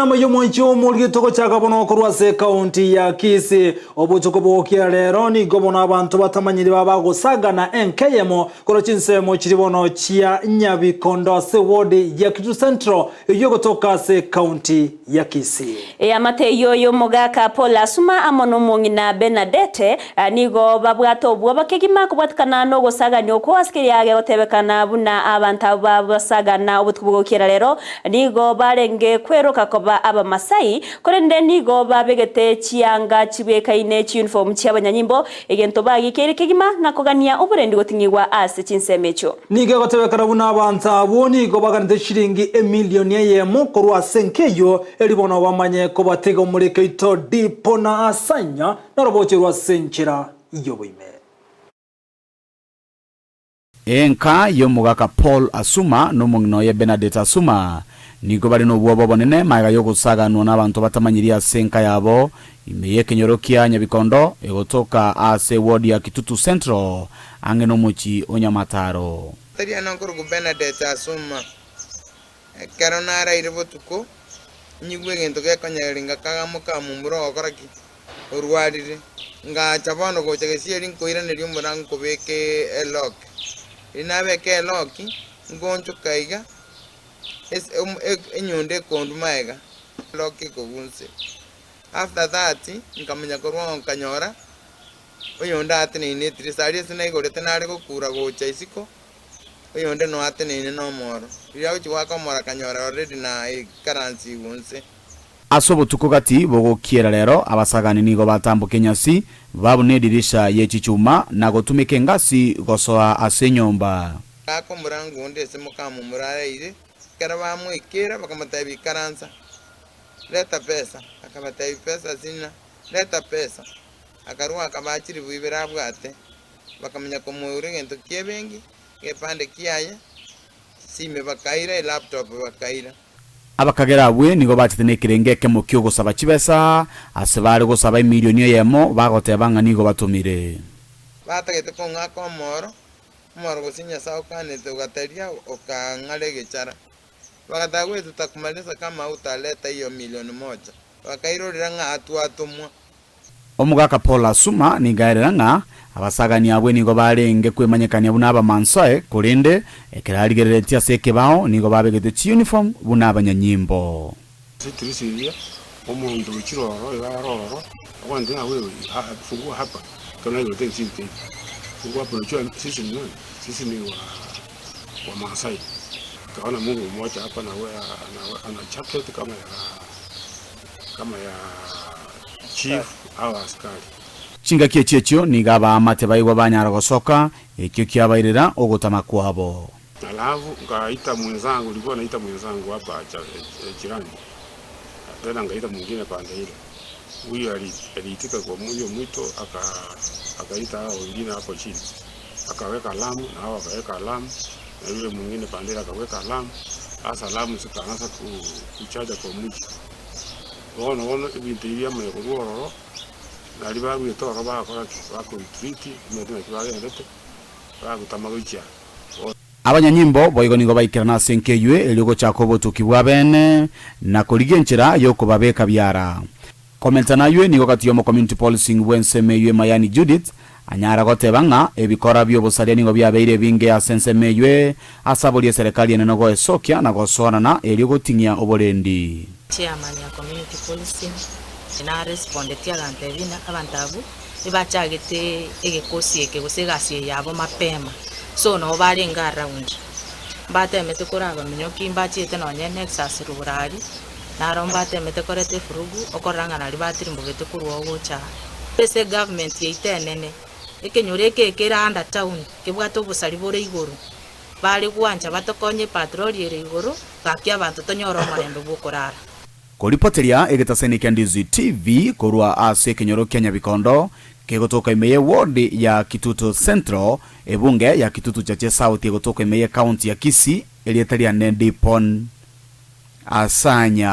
Enama y'omwanchi omorige togochaka bono korwa ase ekaunti ya Kisii. Obotuko bogokia rero nigo bono abanto batamanyiri babagosagana enka eyemo korwa chinsemo chiri bono chia Nyabikondo ase ward ya Kitutu Central eyio egotoka ase ekaunti ya Kisii. Eamate eyio y'omogaka Paul Asuma amo nomong'ina Bernadette nigo babwate obwoba kegima kobwatekana nogosagania okwo ase keria gegotebekana buna abanto abwo babasagana obotuko bogokiera rero Nigo barenge kweroka koba Abamasai, korende nigo babegete chianga chibwekaine chiyunifomu chi'abanyanyimbo, egento bagikeire kegima na kogania oborendi goting'igwa ase chinsemo echio. Nigo egotebekana buna abanto abwo nigo baganete chiringi emilioni eyemo korwa ase enka eyio, erio bono bamanye kobatiga omoriko oito Dipo na Asanya naroboche rwa ase enchera y'oboime. Enka y'omogaka Paul Asuma na omong'ina oye Bernadette Asuma nigo bare nobwoba obonene magega y'ogosaganwa n'abanto batamanyiri ase enka yabo ime y'ekenyoro kia Nyabikondo egotoka ase eward ya Kitutu Central ang'e nomochi o Nyamataro. Tari nkorokwa Bernadette Asuma. Ekero naraire botuko, nyigwe egento gekonyegeria ngakagamoka momura ogokora ki? Orwarire. Ngacha bono gocha gesieri nkoiraneria omorango nkobeka elock. Riria nabeka elock, ngonchoka iga, ase enyundo ekondwa magega, elock ekogwa inse. After that, nkamanya korwa oo nkanyora, oyonde ateneine etirisa aria ase naigorete nare gokura gocha isiko. Oyonde noe ateneine nomoro, riria agochia goaka omoro akanyora already naikaransigwe inse. Ase obotuko gati bogokiera rero, abasagani nigo batamboka enyasi, babuna edirisha ye chichuma, na gotumeka engasi gosoa ase enyomba. Agaaka omorango onde ase mokamomura araire, ekero bamoikera bakamotebia, Ikaransa, reta pesa. Akabatebia, Pesa sina, reta pesa. Akarua akabaa chilifu ibere abwate. Bakamanya komoeura egento ki'ebenki, egepande kiaye, chisime bakaira, elaptop bakaira. Abakagera abwe nigo bachete nekerengo ekemo ki'ogosaba chibesa, ase bare gosaba emilioni eyemo, bagoteba ng'a nigo batomire. Batagete kong'aka omoro, omoro gose Nyasae okanete ogateria okang'ara egechara. Bagataka gwetuta kumaliza kama hutaleta hiyo milioni moja. Bakairorera ng'a twatomwa. Omogaka Paul Asuma nigo aerera ng'a abasagani abwe nigo barenge kwemanyekania buna Abamansae, korende ekero arigereretie ase ekebao nigo babegete chiyunifomu buna abanyanyimbo. Ase etirisa eria, omonto gochire ororo iga are ororo, akwanete ng'a wewe fungua hapa, ekero naigorete erisiti eri, fungua hapa unajua sisi ni nani? Sisi ni wa Wamaasai. Nikaona mungu mmoja hapa na ana jacket kama ya kama ya chief au askari. Chingaki echio echio nigo abaamate baigwa banyara gosoka, ekio kiabairera ogotama kwabo. Alafu nkaita mwenzangu, nilikuwa naita mwenzangu hapa jirani, tena nkaita mwingine pande ile, huyu aliitika kwa hiyo mwito akaita hao wengine hapo chini, akaweka alamu na hao wakaweka alamu na yule mwingine pande ile akaweka alamu. Sasa alamu zikaanza kuchaja kwa mji. Bono bono ebinto ebi biamanya korwa ororo, naria baruete ororo bagakora ki? Bako retreat, omanyete naki bagendete, bagotama gochia bono. Abanyanyimbo boigo nigo baikerana ase enka eyio erio gochaka obotuki bw'abeene na korigia enchera y'okobabeka biara. Komenta naywe nigo gati y'omo community policing bw'ensemo eyio Mayani Judith anyara goteba ng'a ebikora bi'obosaria nigo biabeire ebinge ase ensemo eyio ase aborie eserekari enene goesokia na gosoanana erio goting'ia oborendi. Chairman ya community policing narespondetie agantebia buna abanto abwo ebachagete egekosi eke gose egasi eye yabo mapema so nabo barenge around mbatemete korabaminyokia mbachiete nonye Nexus rogoro aria. Naro mbateemete koreta efurugu, okorora ng'a nario batirimbogete korwa oo gocha aa. Ase egovernment yaito enene, ekenyoro eke ekere under town, kebwate obosari bore igoro, bare gwancha batokonye epatroli ere igoro, gaki abanto tonyore omorembe bw'okorara. Koripoteria egetaseni kia Ndizi TV korwa ase ekenyoro kia Nyabikondo kegotoka ime ye ward ya Kitutu Central, ebunge ya Kitutu Chache South egotoka ime ye county ya Kisii, erieta riane Dipon. Asanya.